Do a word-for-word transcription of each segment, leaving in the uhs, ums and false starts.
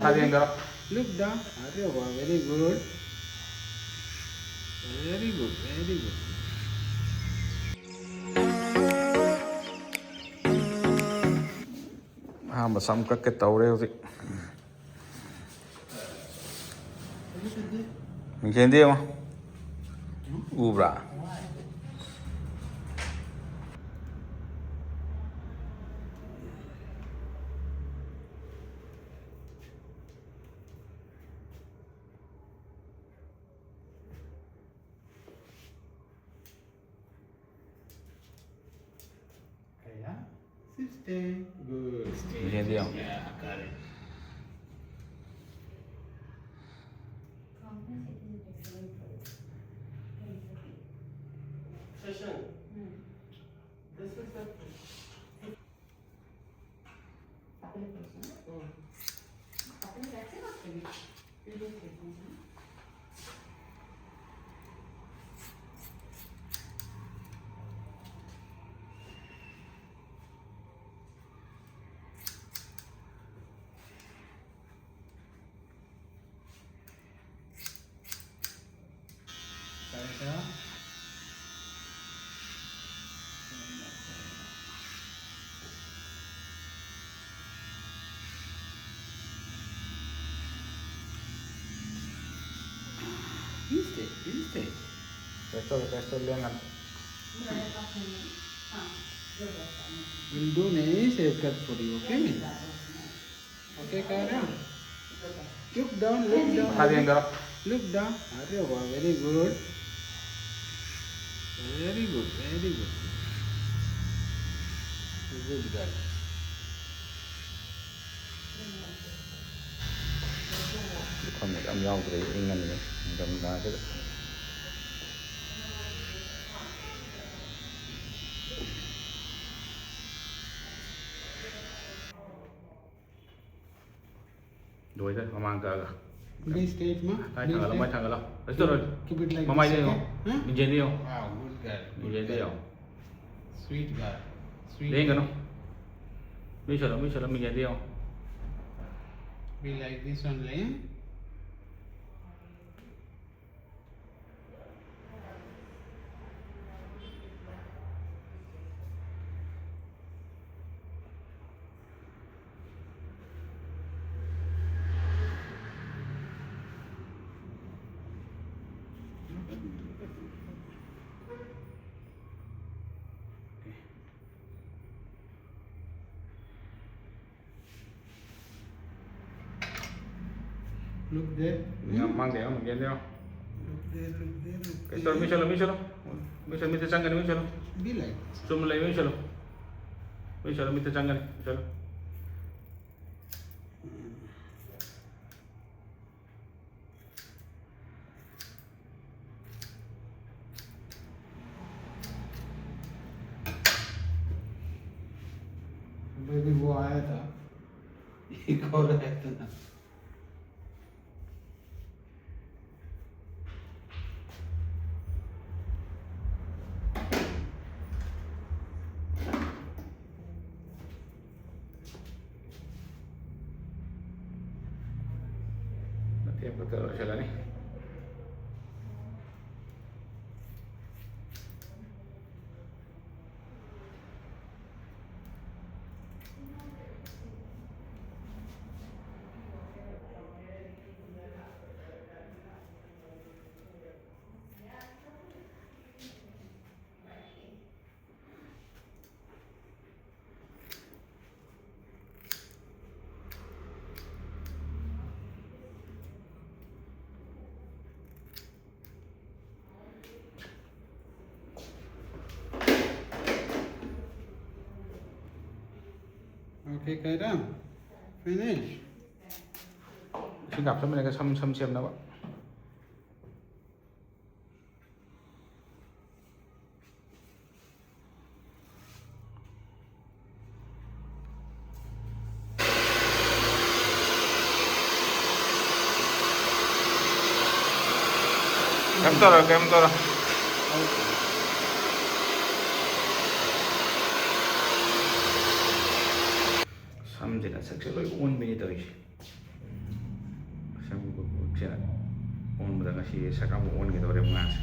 ꯊꯥꯕꯤ ꯌꯦꯡꯗꯔꯣ? Look down. ꯑꯔꯦ ꯋꯥ, very good. Very good, very good. ꯑꯍꯥꯟꯕ ꯁꯝ ꯀꯛꯀꯦ ꯇꯧꯔꯦ ꯍꯧꯖꯤꯛ꯫ ꯃꯤꯡꯁꯦꯟꯗ ꯌꯦꯡꯉꯣ꯫ ꯎꯕ꯭ꯔꯥ? Kayan? Sit stay. Good. Stay. Yan, yan. Yeah, got it. Session. This is the Instead, instead. Restore, restore, lengan. We'll do nice haircut for you, okay? Okay, Kara? Look down, look down. Look down. Arre wow, very good. Very good, very good. Good girl. ꯃꯐꯝꯗ ꯌꯥꯝ ꯌꯥꯎꯗ꯭ꯔꯦ, ꯏꯪꯉꯅꯤ ꯅꯤꯡꯊꯝꯊꯥꯁꯤꯗ꯫ ꯂꯣꯏꯔꯦ, ꯃꯃꯥꯡ ꯀꯛꯑꯒ꯫ Please stay, ma. My ꯊꯥꯡꯒꯠꯂꯣ, my ꯊꯥꯡꯒꯠꯂꯣ꯫ Let's do it. Keep it like ꯃꯃꯥꯏꯗ this, ꯌꯦꯡꯉꯣ꯫ Okay? Huh? ꯃꯤꯡꯖꯦꯟꯗ ꯌꯦꯡꯉꯣ꯫ Wow, good girl. Good ꯃꯤꯡꯖꯦꯟꯗ girl. ꯌꯦꯡꯉꯣ꯫ Sweet girl. ꯂꯦꯡꯒꯅꯨ꯫ ꯃꯤ ꯁꯣꯜꯂꯣ, ꯃꯤ ꯁꯣꯜꯂꯣ, ꯃꯤꯡꯖꯦꯟꯗ ꯌꯦꯡꯉꯣ꯫ Be like this only. Look there. ꯌꯥꯝ ꯃꯥꯡꯗꯦ, ꯌꯥꯝ ꯃꯥꯡꯗꯦ, ꯌꯥꯝ ꯃꯥꯡꯗꯦ꯫ Look there, look there, look there. ꯀꯩ ꯇꯧꯔꯦ? ꯃꯤ ꯆꯠꯂꯣ, ꯃꯤ ꯆꯠꯂꯣ꯫ ꯃꯤ ꯆꯠꯂꯣ, ꯃꯤꯠꯇ ꯆꯪꯒꯅꯤ, ꯃꯤ ꯆꯠꯂꯣ꯫ Be like this. ꯆꯨꯝꯅ ꯂꯩꯌꯨ, ꯃꯤ ꯆꯠꯂꯣ꯫ ꯃꯤ ꯆꯠꯂꯣ, ꯃꯤꯠꯇ ꯆꯪꯒꯅꯤ, ꯃꯤ ꯆꯠꯂꯣ꯫ भाई भी वो आया था, एक और आया था ना। ꯃꯇꯦꯛ ꯑꯃꯈꯛꯇ ꯂꯣꯏꯁꯤꯜꯂꯅꯤ꯫ Okay, Kairam, finish. ꯏꯁꯤꯡ ꯍꯥꯞꯆꯤꯟꯕꯅꯦ ꯁꯝ, ꯁꯝ ꯁꯦꯝꯅꯕ꯫ ꯀꯩꯝ ꯇꯧꯔꯣꯏ, ꯀꯩꯝ ꯇꯧꯔꯣꯏ꯫ ꯁꯝꯁꯤꯅ ꯁꯛꯁꯦ ꯂꯣꯏ ꯑꯣꯟꯕꯤꯅꯤ ꯇꯧꯔꯤꯁꯦ꯫ ꯑꯣꯟꯕꯗ ꯉꯁꯤ ꯁꯛ ꯑꯃ ꯑꯣꯟꯒꯗꯧꯔꯦ ꯃꯥꯁꯦ꯫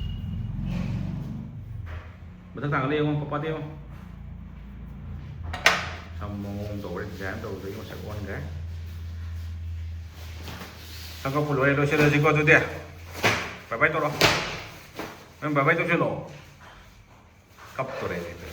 ꯃꯊꯛ ꯊꯥꯡꯒꯠꯂ ꯌꯦꯡꯉꯣ, ꯄꯄꯥꯗ ꯌꯦꯡꯉꯣ꯫ ꯁꯝ ꯃꯑꯣꯡ ꯇꯧꯔꯦ, ꯗꯤꯖꯥꯏꯟ ꯇꯧꯕꯗꯒꯤ ꯃꯁꯛ ꯑꯣꯟꯈ꯭ꯔꯦ꯫ ꯁꯝ ꯀꯛꯄ ꯂꯣꯏꯔꯦ, ꯂꯣꯏꯁꯤꯜꯂꯁꯤꯀꯣ ꯑꯗꯨꯗꯤ꯫ ꯕꯥꯏ ꯕꯥꯏ ꯇꯧꯔꯣ꯫ ꯅꯪ ꯕꯥꯏ ꯕꯥꯏ ꯇꯧꯁꯤꯜꯂꯣ꯫ ꯀꯞꯇꯣꯔꯦ ꯍꯦꯛꯇ꯫